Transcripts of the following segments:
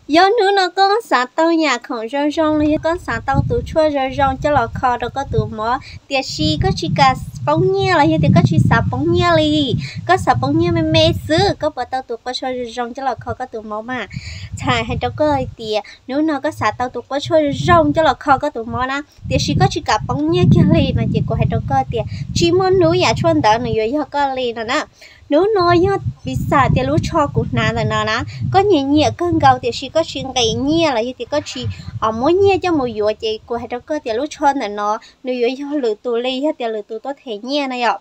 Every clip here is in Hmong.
Yog hnub no koj xav tau yam khoom zoo zoo los yog koj xav tau tus tshuaj zoo zoo coj los kho rau koj tus mob, tiam sis koj tsis kam poob nyiaj los yog tias koj tsis xav poob nyiaj li, koj xav poob nyiaj me me xwb, koj puas tau tus quab tshuaj zoo zoo coj los kho koj tus mob mas? Txhais hais rau koj hais tias hnub no koj xav tau tus quab tshuaj zoo zoo coj los kho koj tus mob na, tiam sis koj tsis kam poob nyiaj kiag li no ces kuv hais rau koj tias tsis muaj hnub yam tshuaj ntawd nws yuav yog koj li no na. Hnub no yog piv xam tias lub tsho kuv hnav ntawm no na, koj nyiam nyiam kawg nkaus tiam sis koj tsis nqis nyiaj los yog tias koj tsis muab nyiaj coj mus yuav ces kuv hais rau koj tias lub tsho ntawm no nws yuav yog lwm tus li, yog tias lwm tus tuaj them nyiaj na yom.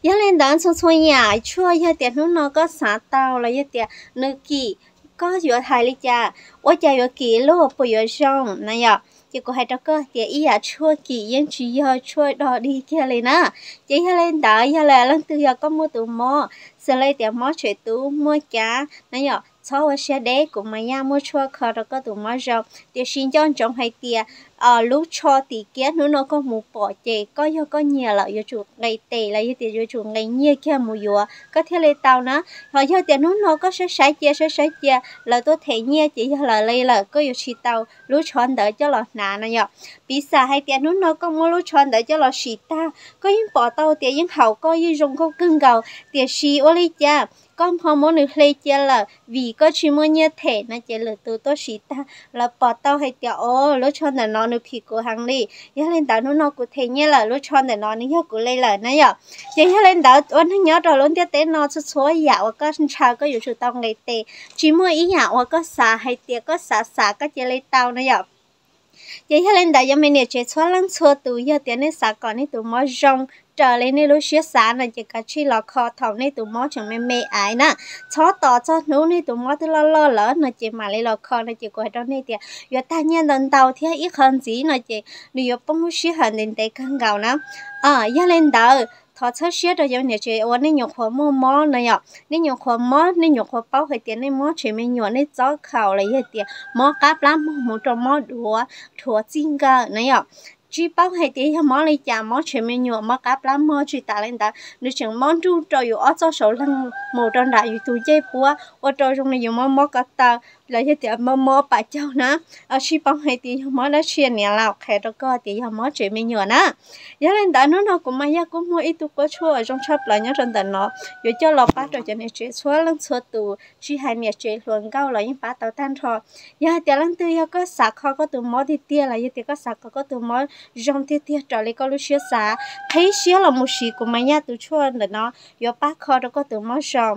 Yog li ntawd txhua txhua yam tshuaj yog tias hnub no koj xav tau los yog tias nws kim, koj yuav hais li cas, ua cas yuav kim luaj puas yuav zoo na yom? Ces kuv hais rau koj tias ib yam tshuaj kim yeej tsis yog tshuaj dog dig kiag li na. Ces yog li ntawd yog li leej twg yog koj muaj tus mob, xws li tias mob tshem tub muaj cav na yom, txhob ua siab deb, kuv mas yaj muaj tshuaj kho rau koj tus mob zoo. Tiam sis nco ntsoov hais tias lub tsho tim kiab hnub no koj mus pom ces koj yog koj nyiam lawm yuav tsum nqis tes los yog tias yuav tsum nqis nyiaj kiag mus yuav koj thiaj li tau na. Ho yog tias hnub no koj saib saib cia saib saib cia lawv tuaj them nyiaj ces yog lawv li lawm, koj yuav tsis tau lub tsho ntawd coj los hnav na yom. Piv xam hais tias hnub no koj muab lub tsho ntawd coj los sim tag, koj yeej pom tau tias yeej haum koj yeej zoo nkauj kawg nkaus, tiam sis ua li cas koj ho muab nws hle cia lawm vim koj tsis muaj nyiaj them no ces lwm tus tuaj sim tag lawv pom tau hais tias o, lub tsho ntawm no nws phim kuv heev li. Yog li ntawd hnub no kuv them nyiaj lawm, lub tsho ntawm no nws yog kuv li lawm na yom. Ces yog li ntawd ua neeg nyob rau lub ntiaj teb no txhua txhua yam uas koj ntshaw koj yuav tsum tau nqis tes, tsis muaj ib yam uas koj xav hais tias koj xav xav koj cia li tau na yom. Ces yog li ntawd yog me niam tsev txhua leej txhua tus, yog tias nej xav kom nej tus mob zoo raws li nej lub siab xav no ces kav tsij los kho thaum nej tus mob tseem me me aiv na. Txhob tos txog hnub nej tus mob twb loj loj lawm no ces mam li los kho no ces kuv hais rau nej tias yuav tag nyiaj ntau ntau thiab ib qho ntxiv no ces nws yuav poob lub sij hawm ntev ntev kawg nkaus na. Yog li ntawd thov txhawb siab rau cov niam tsev uas nej nyuam qhuav muaj mob na yom, nej nyuam qhuav mob, nej nyuam qhuav paub hais tias nej mob tsev me nyuam, nej txob khaum los yog tias mob qab plab mog mus rau mob duav, dhuav txij nkawm na yom. Tsis paub hais tias yog mob li cas, mob tsev me nyuam, mob qab plab mog, tsis tas li ntawd nws tseem mob nruj rau yus ob txoj saum leeg mus rau nram yus tus ncej puab, ua rau zoo li yus mob mob ko taw los yog tias mob mob pam caug na. Tsis paub hais tias yog mob dab tsi, niam laus qhia rau koj tias yog mob tsev me nyuam na. Yog li ntawd hnub no kuv mas yog kuj muaj ib tug quab tshuaj uas zoo tshaj plaws nyob rau ntawm no, yuav coj los pab rau cov niam tsev txhua leej txhua tus, tsis hais niam tsev hluas nkauj los yeej pab tau tag nrho. Yog hais tias leej twg yog koj xav kho koj tus mob tiag tiag los yog tias koj xav kom koj tus mob zoo tiag tiag raws li koj lub siab xav, qhib siab los mus siv kuv mas yog tus tshuaj ntawm no yuav pab kho rau koj tus mob zoo.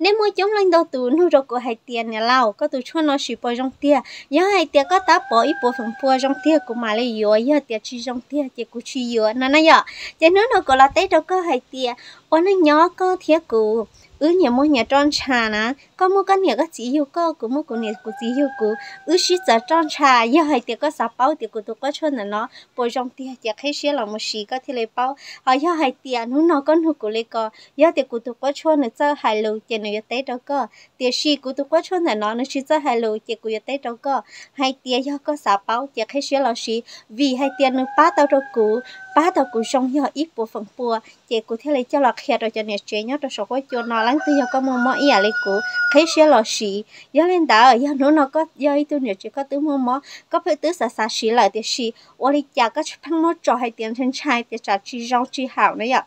Nej muaj coob leej ntau tus nug rau kuv hais tias niam laus, koj tus tshuaj no siv puas zoo tiag? Yog hais tias koj tab pov ib puas feem pua zoo tiag kuv mam li yuav, yog tias tsis zoo tiag ces kuv tsis yuav no na yom. Ces hnub no kuv los teb rau koj hais tias ua neej nyob koj thiab kuv, wb nyias muaj nyias roj ntsha na. Koj muaj koj niam koj txiv yug koj, kuv muaj kuv niam kuv txiv yug kuv, wb sib txawv roj ntsha. Yog hais tias koj xav paub tias kuv tus quab tshuaj ntawm no puas zoo tiag ces qhib siab los mus siv koj thiaj li paub. Ho yog hais tias hnub no koj nug kuv li ko, yog tias kuv tus quab tshuaj nws txawj hais lus ces nws yuav teb rau koj, tiam sis kuv tus quab tshuaj ntawm no nws tsis txawj hais lus ces kuv yuav teb rau koj hais tias yog koj xav paub ces qhib siab los siv, vim hais tias nws pab tau rau kuv, pab tau kuv zoo yog ib puas feem pua, ces kuv thiaj li coj los qhia rau cov niam tsev nyob rau saum huab cua no. Leej twg yog koj muaj mob ib yam li kuv, qhib siab los siv. Yog li ntawd yog hnub no koj yog ib tug niam tsev koj twb muaj mob, koj pheej twb xav xav siv lawm tiam sis ua li cas koj pheej muab tso hais tias ntshai ntshai tias tsam tsis zoo tsis haum na yom.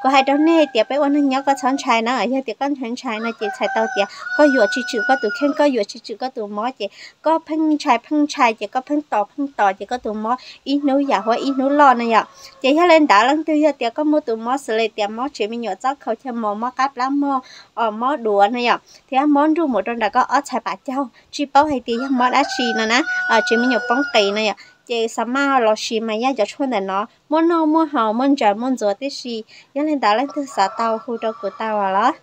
Kuv hais rau nej hais tias peb ua neeg nyob koj txhob ntshai na, yog tias koj ntshai ntshai no ces txhais tau tias koj yuam tsis tswm koj tus kheej, koj yuam tsis tswm koj tus mob ces koj pheej ntshai pheej ntshai ces koj pheej tos pheej tos ces koj tus mob ib hnub yam huab ib hnub loj na yom. Ces yog li ntawd leej twg yog tias koj muaj tus mob xws li tias mob tsev me nyuam, txob khaum chaw mos, mob qab plab mog, mob duav na yom, thiab mob nruj mus rau nram koj ob txhais pam caug, tsis paub hais tias yog mob dab tsi no na, tsev me nyuam poob qis no yom, ces xa maj los siv mas yaj cov tshuaj ntawm no muaj noj muaj haus, muaj ntsaws muaj ntxuav tib si. Yog li ntawd leej twg xav tau hu rau kuv tau los.